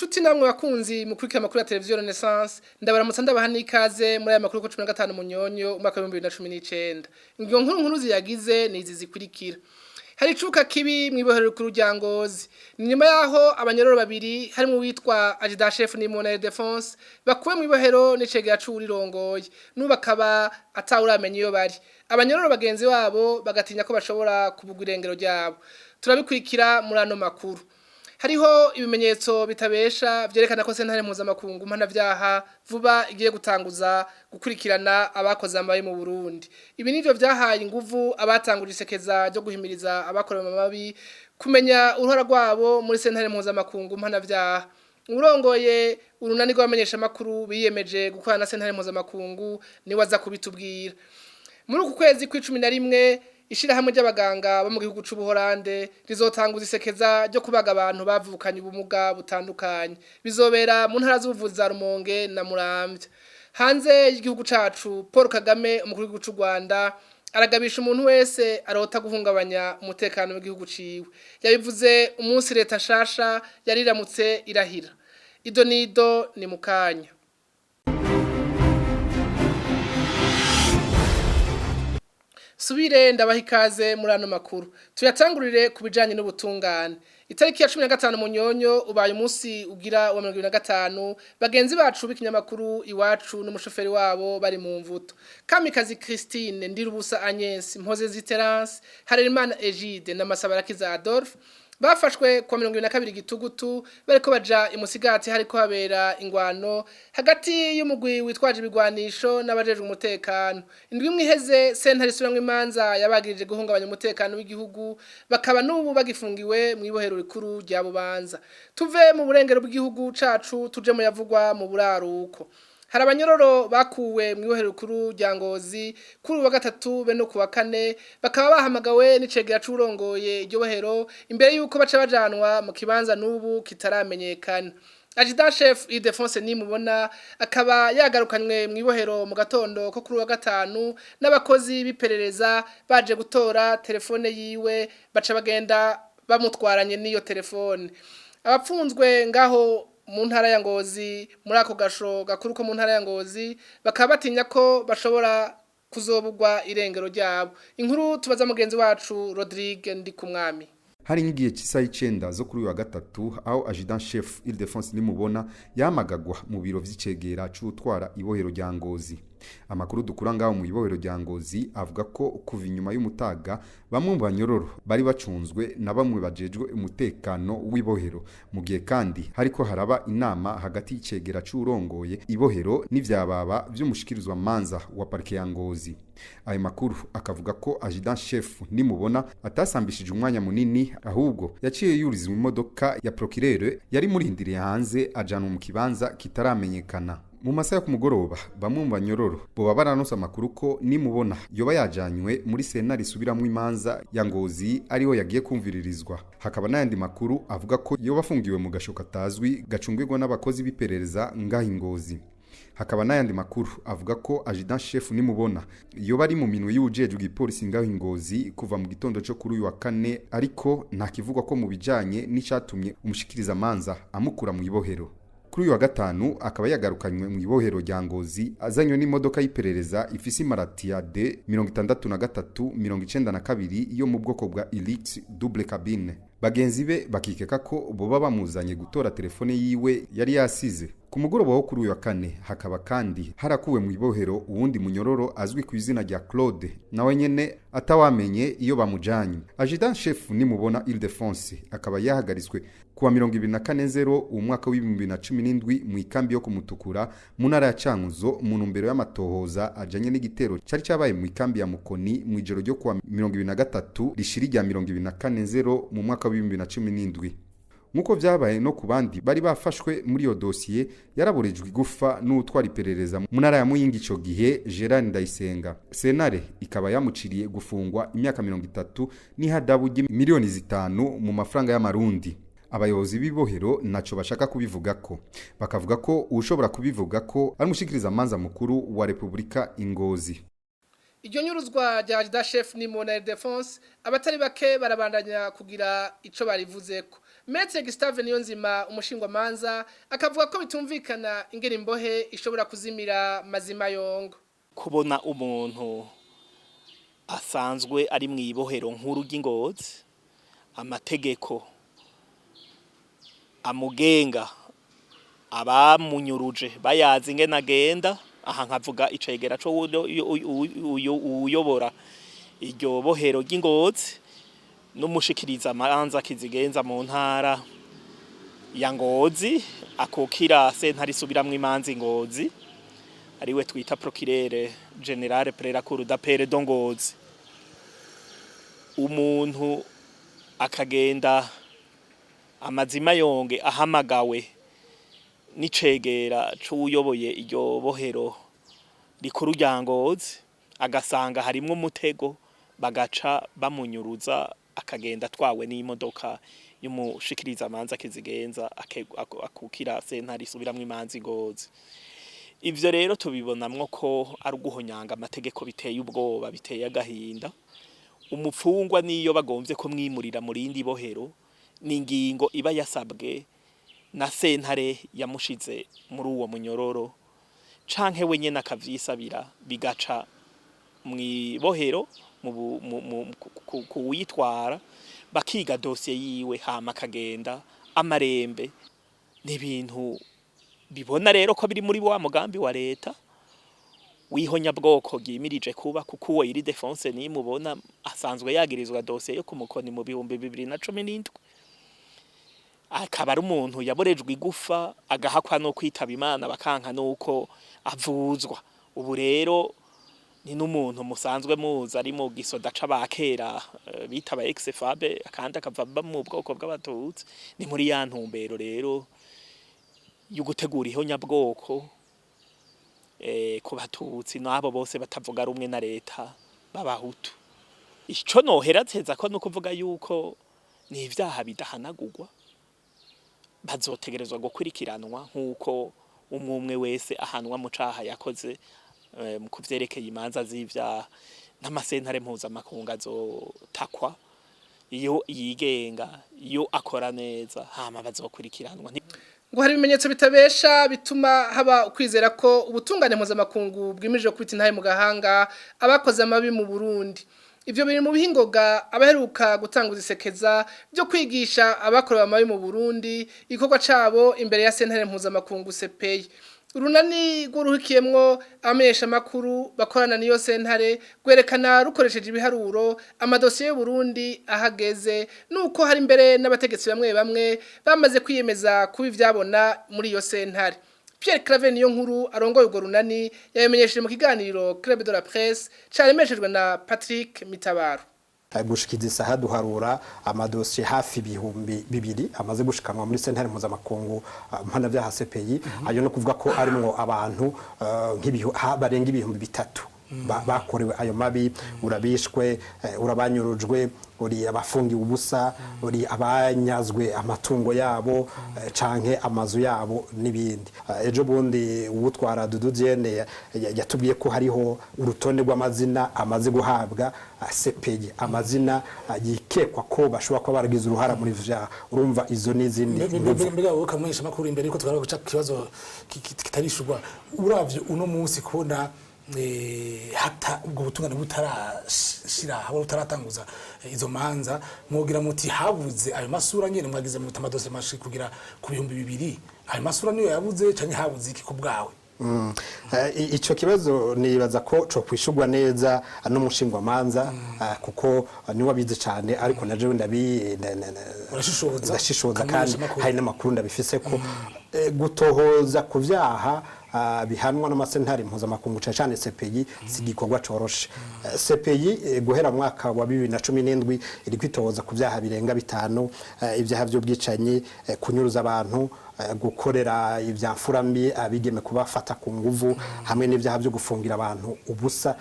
Nshuti namwe bakunzi mukurikira amakuru ya televiziyo Renaissance, ndabaramutsa, ndabaha n'ikaze muri aya makuru ko 15 Munyonyo umwaka wa 2019. Ingingo nkuru nkuru ziyagize ni izi zikurikira: hari icuka kibi mw'ibohero rikuru rya Ngozi. Ni nyuma yaho abanyororo babiri, harimo uwitwa Adjudant Chef Nimubona Ildephonse, bakuwe mw'ibohero n'icegera c'uwurirongoye, n'ubu akaba atawuramenya iyo bari. Abanyororo bagenzi babo bagatinya ko bashobora kubugwa irengero ryabo. Turabikurikira muri ano makuru. Hariho ibimenyetso bitabesha vyerekana ko sentare mpuzamakungu mpanavyaha vuba igiye gutanguza gukurikirana abakoze amabi mu Burundi. Ibi nivyo vyahaye inguvu abatanguje isekeza ryo guhimiriza abakorewe amabi kumenya uruhara rwabo muri sentare mpuzamakungu mpanavyaha. Urongoye urunani rw'abamenyeshamakuru biyemeje gukorana na sentare mpuzamakungu niwe aza kubitubwira. Muri uku kwezi kw'icumi na rimwe, ishirahamwe ry'abaganga bo mu gihugu c'Ubuholande rizotanguza isekeza ryo kubaga abantu bavukanye ubumuga butandukanye. Bizobera mu ntara z'ubuvuzi za Rumonge na Muramvya. Hanze y'igihugu cacu, Paul Kagame, umukuru w'igihugu c'u Rwanda, aragabisha umuntu wese arota guhungabanya umutekano w'igihugu ciwe. Yabivuze umunsi leta nshasha yariramutse irahira. Ido nido ni mukanya. Subire ndabaha ikaze muri ano makuru. Tuyatangurire ku bijanye n'ubutungane. Itariki ya 15 Munyonyo ubaye umunsi ugira wa 25 bagenzi bacu b'ikinyamakuru Iwacu n'umushoferi wabo bari mu mvuto. Kamikazi Christine, Ndirubusa Agnes, Mpozezi Terence, Harerimana Egide na Masabarakiza Adolphe bafashwe kuwa 22 Gitugutu bariko baja imusigati hariko habera ingwano hagati y'umugwi witwaje ibigwanisho n'abajejwe umutekano. Indwi imwe iheze, sentare isubiramwo imanza yabagirije guhungabanya umutekano w'igihugu, bakaba n'ubu bagifungiwe mw'ibohero rikuru rya Bubanza. Tuve mu burengero bw'igihugu cacu tuje mu yavugwa mu buraruko. Hari abanyororo bakuwe mw'ibohero rikuru rya Ngozi kuri uwa gatatu be no kuwa kane, bakaba bahamagawe n'icegera c'uwurongoye iryo bohero imbere yuko baca bajanwa mu kibanza n'ubu kitaramenyekana. Adjudant Chef Ildephonse Nimubona akaba yagarukanywe mw'ibohero mu gatondo ko kuri uwa gatanu n'abakozi b'iperereza baje gutora telefone yiwe, baca bagenda bamutwaranye n'iyo telefone. Abapfunzwe ngaho mu ntara ya Ngozi, muri ako gasho gakuru ko mu ntara ya Ngozi, bakaba batinya ko bashobora kuzobugwa irengero ryabo. Inkuru tubaza mugenzi wacu Rodrigue Ndikumwami. Hari nk'igihe cy'isaha 9 zo kuri uyu wa gatatu aho Adjudant Chef Ildephonse Nimubona yahamagagwa mu biro vy'icegera c'utwara ibohero rya Ngozi. Amakuru dukura ngaho mu ibohero rya Ngozi avuga ko kuva inyuma y'umutaga bamwe mu banyororo bari bacunzwe na bamwe bajejwe umutekano w'ibohero, mu gihe kandi hariko haraba inama hagati y'icegera c'urongoye ibohero n'ivyababa vy'umushikirizwa manza wa parike ya Ngozi. Ayo makuru akavuga ko Adjudant Chef Nimubona atasambishije umwanya munini, ahubwo yaciye yurizwa imodoka ya procureur yari murindiriye hanze, ajanwa mu kibanza kitaramenyekana. Mu masaha yo kumugoroba, bamwe mu banyororo boba baranose amakuru ko Nimubona yoba yajanywe muri sentare isubiramwo imanza ya Ngozi, ariho yagiye kumviririzwa. Hakaba n'ayandi makuru avuga ko yoba afungiwe mu gasho katazwi gacungirwa n'abakozi b'iperereza ngaho Ngozi. Hakaba n'ayandi makuru avuga ko Adjudant Chef Nimubona yoba ari mu minwe y'uwujejwe igipolisi ngaho Ngozi kuva mu gitondo cyo kuri uyu wa kane, ariko nta kivugwa ko mu bijanye n'icatumye umushikiriza manza amukura mu ibohero. Kuri uyu wa gatanu akaba yagarukanywe mu ibohero rya Ngozi azanywe n'imodoka y'iperereza ifise imarati ya D 63 92 yo mu bwoko bwa Hilux double cabine. Bagenzi be bakikeka ko boba bamuzanye gutora telefone yiwe yari yasize. Ku mugoroba wo kuri uyu wa kane hakaba kandi harakuwe mu ibohero uwundi munyororo azwi ku izina rya Claude, nawe nyene atawamenye iyo bamujanye. Adjudant Chef Nimubona Ildephonse akaba yahagaritswe kuwa 24 nzero umwaka w'2017 mu ikambi yo kumutukura mu ntara ya Cankuzo, mu ntumbero y'amatohoza ajanye n'igitero cari cabaye mu ikambi ya Mukoni mu ijoro ryo kuwa 23 rishiri rya 24 nzero mu mwaka w'2017. Nk'uko vyabaye no ku bandi bari bafashwe muri iyo dosiye, yaraborejwe igufa n'utwara iperereza mu ntara ya Muyinga ico gihe, Gerard Ndayisenga. Sentare ikaba yamuciriye gufungwa imyaka 30 n'ihadabu 5 miliyoni mu mafaranga y'amarundi. Abayobozi b'ibohero naco bashaka kubivugako, bakavuga ko ushobora kubivuga ko ari umushikiriza manza mukuru wa Republika Ingozi. Iryo nyuruzwa rya Adjudant Chef Nimubona Ildephonse, abatari bake barabandanya kugira ico barivuzeko. Maître Gustave Niyonzima, umushingwamanza, akavuga ko bitumvikana ingene imbohe ishobora kuzimira mazima yongo. Kubona umuntu asanzwe ari mu ibohero nkuru ry'Ingozi, amategeko amugenga abamunyuruje bayazi ingene agenda, aha nkavuga icegera co uyobora iryo bohero ry'Ingozi n'umushikiriza amanza kizigenza mu ntara ya Ngozi, akukira sentare isubiramwo imanza Ingozi, ariwe twita procureur général près la cour d'appel de Ngozi, umuntu akagenda amazima yonge ahamagawe n'icegera c'uwuyoboye iryo bohero rikuru rya Ngozi, agasanga harimwo umutego, bagaca bamunyuruza, akagenda atwawe n'imodoka y'umushikiriza amanza kizigenza akukira sentare isubiramwo imanza Ingozi. Ivyo rero tubibonamwo ko ari uguhonyanga amategeko biteye ubwoba, biteye agahinda. Umupfungwa niyo bagomvye ko mwimurira mu rindi bohero, ni ingingo iba yasabwe na sentare yamushize muri uwo munyororo, canke we nyene akavyisabira, bigaca mw'ibohero kuwitwara, bakiga dosiye yiwe, hama akagenda amarembe. Ni ibintu bibona rero ko biri muri wa mugambi wa leta w'ihonyabwoko ryimirije kuba, kuko uwo Ildefonse Nimubona asanzwe yagirizwa dosiye yo kumukoni mu 2017, akaba ari umuntu yaborejwe igufa, agahakwa no kwitaba Imana, bakanka nuko avuzwa. Ubu rero ni n'umuntu musanzwe muzi ari mu gisoda c'abakera bitaba ex-FAB, kandi akava mu bwoko bw'Abatutsi. Ni muri ya ntumbero rero yo gutegura ihonyabwoko ku Batutsi n'abo bose batavuga rumwe na leta b'Abahutu. Ico nohera teza ko no kuvuga yuko ni ivyaha bidahanagurwa, bazotegerezwa gukurikiranwa nk'uko umwe umwe wese ahanwa mu caha yakoze mu kuvyerekeye imanza z'ivyaha, n'amasentare mpuzamakungu azotakwa iyo yigenga, iyo akora neza, hama bazokurikiranwa. Ngo hari ibimenyetso bitabesha bituma haba ukwizera ko ubutungane mpuzamakungu bwimirije kwita intahe mu gahanga abakoze amabi mu Burundi. Ivyo biri mu bihingoga abaheruka gutanguza isekeza byo kwigisha abakorewe amabi mu Burundi igikorwa cabo imbere ya sentare mpuzamakungu CPI. Urunani rw'uruhikiyemwo amesha makuru bakorana niyo sentare rwerekana rukoresheje ibiharuro amadosiye y'u Burundi ahageze, nuko hari imbere n'abategetsi bamwe bamwe bamaze kwiyemeza kuba ivyabona muri iyo sentare. Pierre Claver niyo nkuru arongoye urwo runani yabimenyesheje mu kiganiro Club de la Presse caremeshejwe na Patrick Mitabaro. Gushikiza isaha duharura amadosiye hafi 2000 amaze gushikanwa muri sentare mpuzamakungu mpanavyaha CPI. Ayo no kuvuga ko arimwo abantu barenga 3000 bakorewe ayo mabi: urabishwe, urabanyurujwe, uri abafungiwe ubusa, uri abanyazwe amatungo yabo canke amazu yabo n'ibindi. Ejo bundi uwutwara Dudu Diene yatubwiye ko hariho urutonde rw'amazina amaze guhabwa CPI, amazina yikekwa ko bashobora kuba baragize uruhara muri vya. Urumva izo n'izindi nguvu. Mbega wowe kamuhesha makuru, imbere yuko tugaruka guca kibazo kitarishurwa, uravye uno munsi kubona hata ubwo butungane butarashira habo, butaratanguza izo manza, mwogira muti habuze ayo masura nyene? Mwagize muti amadosiye mashi kugira ku 2000, ayo masura niyo yabuze canke habuze iki ku bwawe? Ico kibazo nibaza ko co kwishurwa neza n'umushingwamanza, kuko niwe abizi cane, ariko na jewe ndabi Urashishoza. Ndashishoza Kamenyesha kandi amakuru. hari n'amakuru ndabifise ko gutohoza ku vyaha bihanwa n'amasentare mpuzamakungu, cane cane CPI, si igikorwa coroshe. CPI guhera mu mwaka wa 2017 iri kwitohoza ku vyaha birenga bitanu: ibyaha vy'ubwicanyi, kunyuruza abantu, gukorera ibya mfurambi abigeme, kubafata ku nguvu, hamwe n'ibyaha byo gufungira abantu ubusa.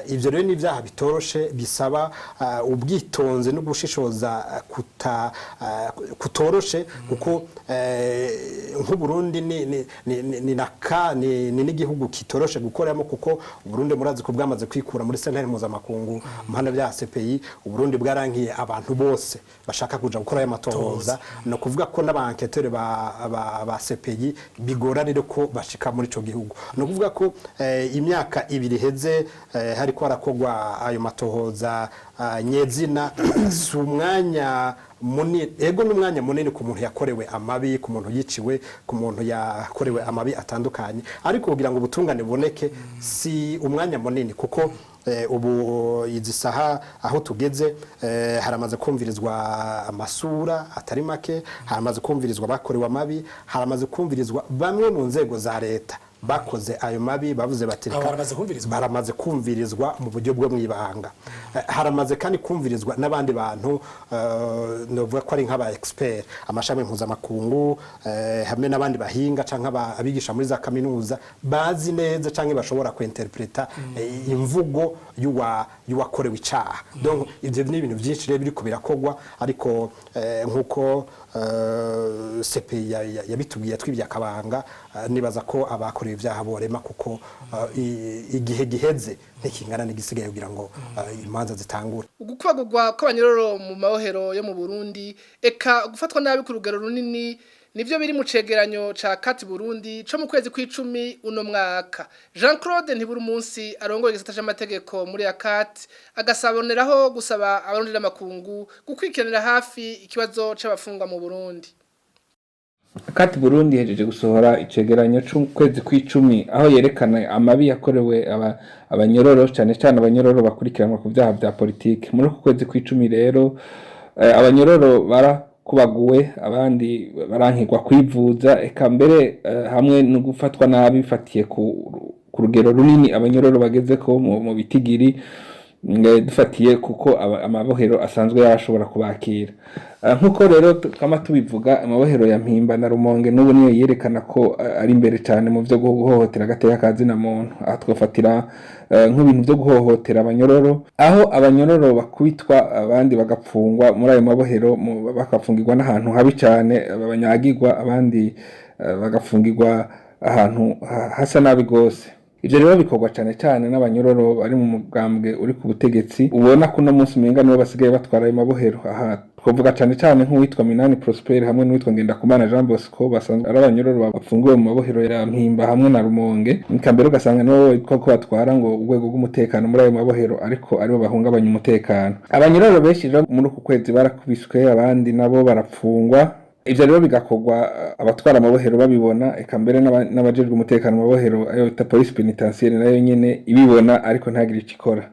Ibyo rero ni ibyaha bitoroshe, bisaba ubwitonzi no gushishoza kutoroshe, kuko nk'Uburundi ni naka ni n'igihugu kitoroshe gukoreramo, kuko Uburundi murazi ko bwamaze kwikura muri sentare mpuzamakungu mpanabyaha CPI. Uburundi bwarankiye abantu bose bashaka kuja gukora aya matohoza. No kuvuga ko n'aba enquêteurs ba CPI bigora rero ko bashika muri ico gihugu. No kuvuga ko imyaka 2 iheze hariko harakogwa ayo matohoza nyezina. Si umwanya munini, ego n'umwanya munini ku muntu yakorewe amabi, ku muntu yiciwe, ku muntu yakorewe amabi atandukanye, ariko kugira ngo ubutungane buboneke si umwanya munini, kuko ubu izi saha aho tugeze haramaze kumvirizwa amasura atari make, haramaze kumvirizwa bakorewe amabi, haramaze kumvirizwa bamwe mu nzego za leta bakoze ayo mabi, bavuze bati Abo baramaze kumvirizwa? Baramaze kumvirizwa mu buryo bwo mwibanga. Haramaze kandi kumvirizwa n'abandi bantu novuga ko ari nk'aba expert, amashami mpuzamakungu hamwe n'abandi bahinga canke abigisha muri za kaminuza bazi neza canke bashobora kuinterpreta imvugo y'uwakorewe icaha. Donc ivyo ni ibintu byinshi rero biriko birakogwa, ariko nkuko CPI yabitubwiye twibye akabanga, nibaza ko abakorewe ibyaha borema, kuko igihe giheze ntikingana n'igisigaye kugira ngo imanza zitangure. Ugukubagurwa kw'abanyororo mu mabohero yo mu Burundi, eka gufatwa nabi ku rugero runini, nivyo biri mu cegeranyo ca Kati Burundi co mu kwezi kw'icumi uno mwaka. Jean Claude Ntiburi munsi arongoye igisata c'amategeko muri ACAT agasaboneraho gusaba abarundi n'amakungu gukurikiranira hafi ikibazo c'abafungwa mu Burundi. Kati Burundi ihejeje gusohora icegeranyo c'ukwezi kw'icumi, aho yerekana amabi yakorewe abanyororo, cane cane abanyororo bakurikiranwa ku vyaha vya politike. Muri uku kwezi kw'icumi rero abanyororo barakubaguwe, abandi barankirwa kwivuza, eka mbere hamwe no gufatwa nabi bifatiye ku rugero runini abanyororo bagezeko mu bitigiri, dufatiye kuko amabohero asanzwe yashobora kubakira. Nkuko rero twama tubivuga, amabohero ya Mpimba na Rumonge n'ubu niyo yerekana ko ari imbere cyane mu vyo guhohotera agateka ka zina muntu. Aha twofatira nk'ibintu vyo guhohotera abanyororo, aho abanyororo bakubitwa, abandi bagapfungwa muri ayo mabohero, bakafungirwa n'ahantu habi cyane banyagirwa, abandi bagafungirwa ahantu hasa nabi gose. Ivyo rero bikorwa cane cane n'abanyororo bari mu mugambwe uri ku butegetsi, ubona ko uno munsi umenga nibo basigaye batwara ayo mabohero. Aha twavuga cane cane nk'uwitwa Minani Prosper hamwe n'uwitwa Ngendakumana Jean Bosco, basanzwe ari abanyororo bafungiwe mu mabohero ya Mpimba hamwe na Rumonge. Eka mbere ugasanga nibo bitwa ko batwara ngo urwego rw'umutekano muri ayo mabohero, ariko aribo bahungabanya umutekano. Abanyororo benshi rero muri uku kwezi barakubiswe, abandi nabo barapfungwa. Ivyo rero bigakorwa abatwara amabohero babibona, eka mbere n'abajejwe umutekano mu mabohero, ayo bita police pénitentiaire, nayo nyene ibibona ariko ntagire ico ikora.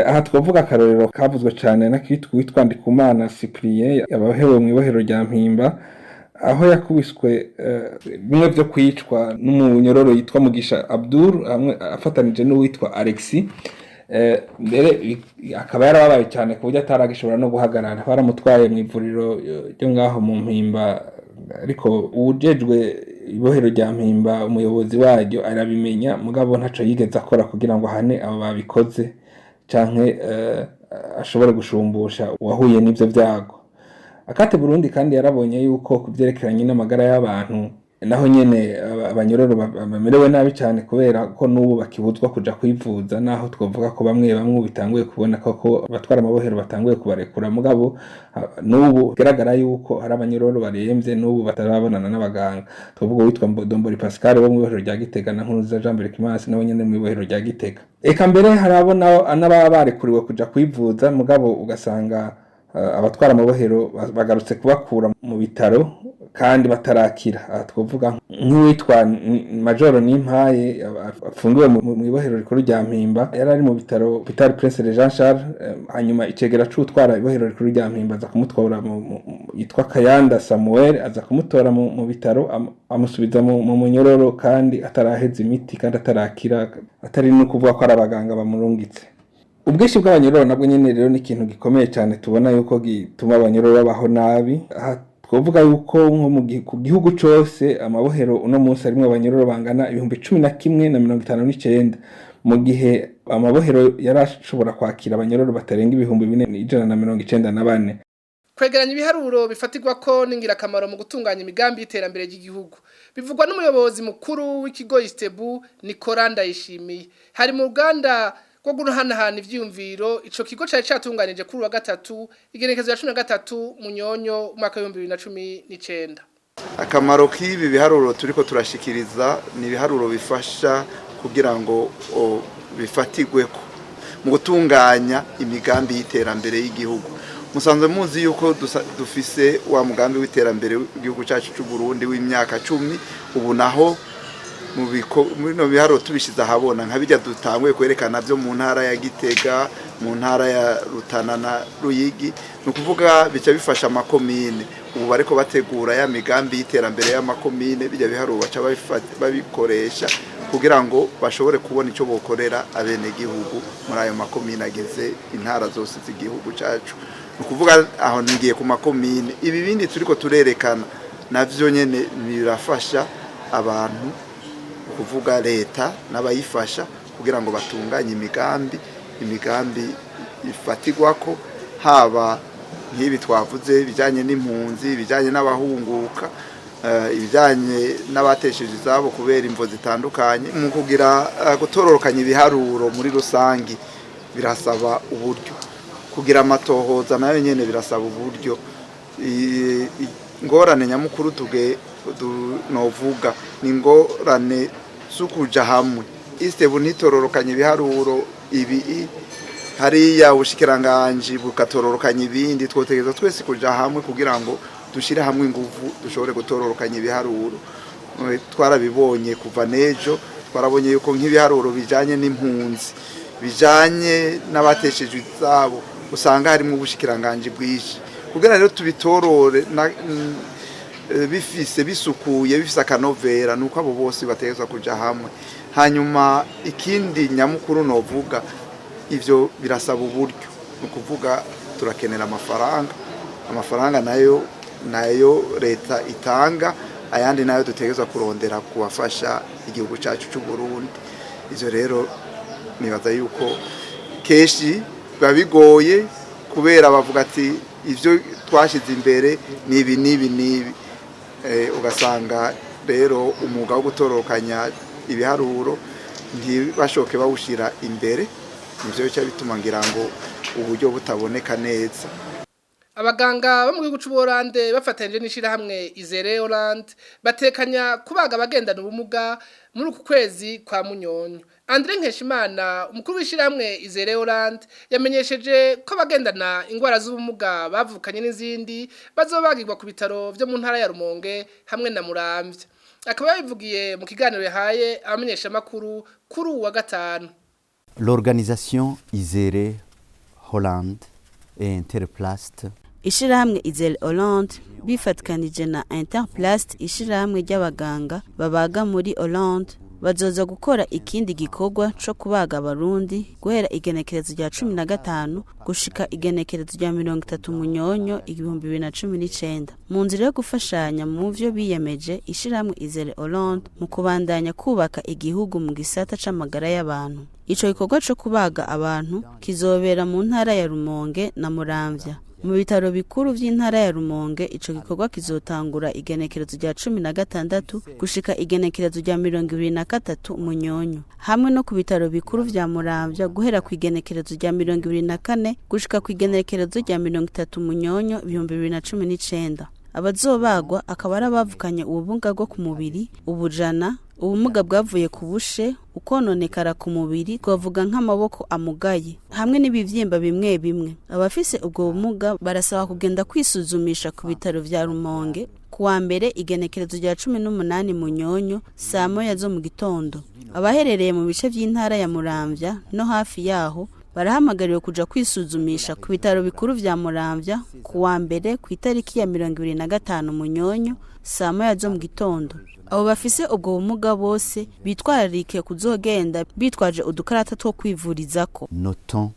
Aha twavuga akarorero kavuzwe cane n'akitwa witwa Ndikumana Cyprien, yabahewe mu ibohero rya Mpimba, aho yakubiswe bimwe vyo kwicwa n'umunyororo yitwa Mugisha Abdul hamwe afatanije n'uwitwa Alexis. Mbere akaba yarababaye cyane ku buryo ataragishobora no guhagarara. Baramutwaye mu ivuriro ryo ngaho mu Mpimba, ariko uwujejwe ibohero rya Mpimba, umuyobozi waryo, arabimenya, mugabo ntaco yigeze akora kugira ngo ahane abo babikoze canke ashobore gushumbusha uwahuye n'ivyo vyago. Akate Burundi kandi yarabonye yuko ku vyerekeranye n'amagara y'abantu naho nyene abanyororo bamerewe nabi cyane, kubera ko n'ubu bakibuzwa kuja kwivuza, naho twovuga ko bamwe bamwe bitanguye kubona ko abatwara amabohero batanguye kubarekura. Mugabo n'ubu bigaragara yuko hari abanyororo baremvye n'ubu batarabonana n'abaganga. Twovuga uwitwa Dombori Pascal wo mw'ibohero rya Gitega na Nkuruza Jean Berkimansi nawe nyene mw'ibohero rya Gitega. Eka mbere hari abo n'ababa barekuriwe kuja kwivuza, mugabo ugasanga abatwara amabohero bagarutse kubakura mu bitaro kandi batarakira. Aha twovuga nk'uwitwa Majoro Nimpaye afungiwe mu ibohero rikuru rya Mpimba, yari ari mu bitaro Hôpital Prince de Jean Charles, hanyuma icegera c'utwara ibohero rikuru rya Mpimba aza kumutora yitwa Kayanda Samuel, aza kumutora mu bitaro amusubiza mu munyororo kandi ataraheza imiti, kandi atarakira, atari no kuvuga ko ari abaganga bamurungitse. Ubwinshi bw'abanyororo nabwo nyene rero ni ikintu gikomeye cyane tubona yuko gituma abanyororo babaho nabi. Aha Twovuga yuko nko ku gihugu cose amabohero uno munsi arimwo abanyororo bangana 11,059, mu gihe amabohero yarashobora kwakira abanyororo batarenga 4194. Kwegeranya ibiharuro bifatirwa ko n'ingirakamaro mu gutunganya imigambi y'iterambere ry'igihugu, bivugwa n'umuyobozi mukuru w'ikigo Istebu, Nicolas Ndayishimiye. Hari mu ruganda rwo guhanahana ivyiyumviro ico kigo cari catunganije kuri wa gatatu, igenekezo ya 13 Munyonyo umwaka wa 2019. Akamaro k'ibi biharuro turiko turashikiriza ni ibiharuro bifasha kugira ngo bifatirweko mu gutunganya imigambi y'iterambere y'igihugu. Musanzwe muzi yuko dufise wa mugambi w'iterambere w'igihugu cyacu cy'u Burundi w'imyaka 10. Ubu naho mu bino biharuro tubishize ahabona, nka bijya dutanguye kwerekana byo mu ntara ya Gitega, mu ntara ya Rutana na Ruyigi, ni ukuvuga bica bifasha amakomine. Ubu bariko bategura ya migambi y'iterambere y'amakomine, bijya biharuro baca babikoresha kugira ngo bashobore kubona icyo bokorera abenegihugu muri ayo makomine ageze intara zose z'igihugu cyacu. Ni ukuvuga aho ngiye ku makomine, ibi bindi turiko turerekana navyo nyene birafasha abantu, kuvuga leta n'abayifasha, kugira ngo batunganye imigambi ifatirwako, haba nk'ibi twavuze ibijyanye n'impunzi, ibijyanye n'abahunguka, ibijyanye n'abatesheje izabo kubera imvo zitandukanye. Mu kugira gutororokanya ibiharuro muri rusangi birasaba uburyo, kugira amatohoza nayo nyene birasaba uburyo. Ingorane nyamukuru tuge novuga ni ingorane z'ukuja hamwe. Istebu ntitororokanye ibiharuro ibi, hariya ubushikiranganji bukatororokanya ibindi. Twotegereza twese kuja hamwe kugira ngo dushire hamwe inguvu, dushobore gutororokanya ibiharuro. Twarabibonye kuva n'ejo, twarabonye yuko nk'ibiharuro bijanye n'impunzi, bijanye n'abateshejwe izabo, usanga harimo ubushikiranganji bwinshi. Kugira rero tubitorore bifise bisukuye, bifise akanovera, nuko abo bose bategerezwa kuja hamwe. Hanyuma ikindi nyamukuru novuga, ivyo birasaba uburyo, ni ukuvuga turakenera amafaranga. Amafaranga nayo leta itanga, ayandi nayo dutegerezwa kurondera kubafasha igihugu cyacu cy'u Burundi. Ivyo rero nibaza yuko kenshi biba bigoye, kubera bavuga ati ivyo twashyize imbere ni ibi n'ibi n'ibi. Ugasanga rero umwuga wo gutorokanya ibiharuro ntibashoke bawushyira imbere. Nivyo bica bituma ngira ngo uburyo butaboneka neza. Abaganga bo mu gihugu c'Ubuholande bafatanyije n'ishirahamwe Izere Holland batekanya kubaga abagendana ubumuga muri uku kwezi kwa Munyonyo. Andre Nkeshimana, umukuru w'ishirahamwe Izere Holland, yamenyesheje ko abagendana ingwara z'ubumuga bavukanye n'izindi bazobagirwa ku bitaro vyo mu ntara ya Rumonge hamwe na Muramvya. Akaba yabivugiye mu kiganiro yahaye abamenyeshamakuru kuri uwu wa gatanu. L'organisation Izere Holland et Interplast Ishirahamwe Izere Hollande bifatikanije na Interplast, ishirahamwe ry'abaganga babaga muri Hollande, bazoza gukora ikindi gikorwa co kubaga Abarundi guhera igenekerezo rya 15 gushika igenekerezo rya 30 Munyonyo 2019, mu nzira yo gufashanya mu vyo biyemeje ishirahamwe Izere Hollande mu kubandanya kubaka igihugu mu gisata c'amagara y'abantu. Ico gikorwa co kubaga abantu kizobera mu ntara ya Rumonge na Muramvya, mu bitaro bikuru vy'intara ya Rumonge. Ico gikorwa kizotangura igenekerezo rya 16 gushika igenekerezo rya 23 Munyonyo, hamwe no ku bitaro bikuru vya Muramvya guhera ku igenekerezo rya 24 gushika ku igenekerezo rya 30 Munyonyo 2019. Abazobagwa akaba ari abavukanye ubumuga bwo ku mubiri, ubujana, ubumuga bwavuye ku bushe, ukononekara ku mubiri, twavuga nk'amaboko amugaye hamwe n'ibivyimba bimwe bimwe. Abafise ubwo bumuga barasaba kugenda kwisuzumisha ku bitaro vya Rumonge kuwa mbere, igenekerezo rya 18 Munyonyo, saa 1 zo mu gitondo. Abaherereye mu bice vy'intara ya Muramvya no hafi yaho barahamagariwe kuja kwisuzumisha ku bitaro bikuru vya Muramvya kuwa mbere, ku itariki ya 25 Munyonyo, saa 1 zo mu gitondo. Abo bafise ubwo bumuga bose bitwararike kuzogenda bitwaje udukarata two kwivurizako. Notons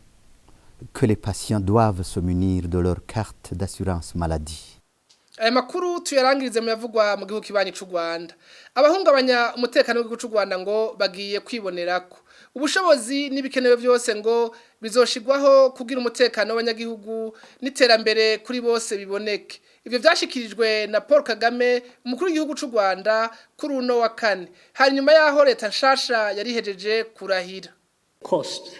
que les patients doivent se munir de leur carte d'assurance maladie. Aya makuru tuyarangirize mu yavugwa mu gihugu kibanyi c'u Rwanda. Abahungabanya umutekano w'igihugu c'u Rwanda ngo bagiye kwibonerako. Ubushobozi n'ibikenewe byose ngo bizoshigwaho kugira umutekano w'abanyagihugu n'iterambere kuri bose biboneke. Ivyo vyashikirijwe na Paul Kagame, umukuru w'igihugu c'u Rwanda, kuri uno wa kane. Hanyuma yaho leta nshasha yarihejeje kurahira. Cost.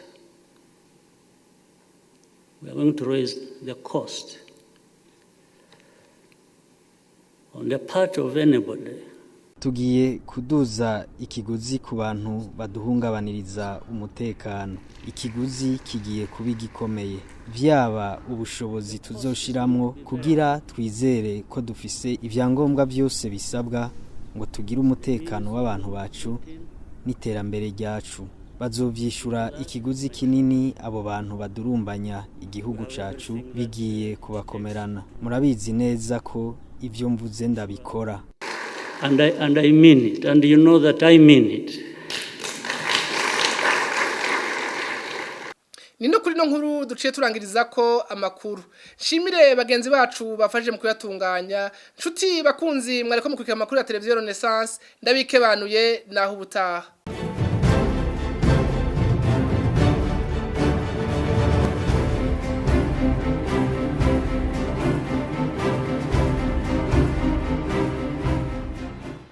We are going to raise the cost on the part of anybody. Tugiye kuduza ikiguzi ku bantu baduhungabaniriza umutekano. Ikiguzi kigiye kuba igikomeye, vyaba ubushobozi tuzoshiramwo kugira twizere ko dufise ivyangombwa byose bisabwa ngo tugire umutekano w'abantu bacu n'iterambere ryacu. Bazovyishura ikiguzi kinini abo bantu badurumbanya igihugu cacu, bigiye kubakomerana. Murabizi neza ko ivyo mvuze ndabikora. And I mean it, and you know that I mean it. Ni no kuri no nkuru duciye turangiriza ko amakuru. Shimire bagenzi bacu bafashije mu kuyatunganya. Nshuti bakunzi mwareko mukurikira amakuru ya Televiziyo Renaissance, ndabikebanuye naho ubutaha.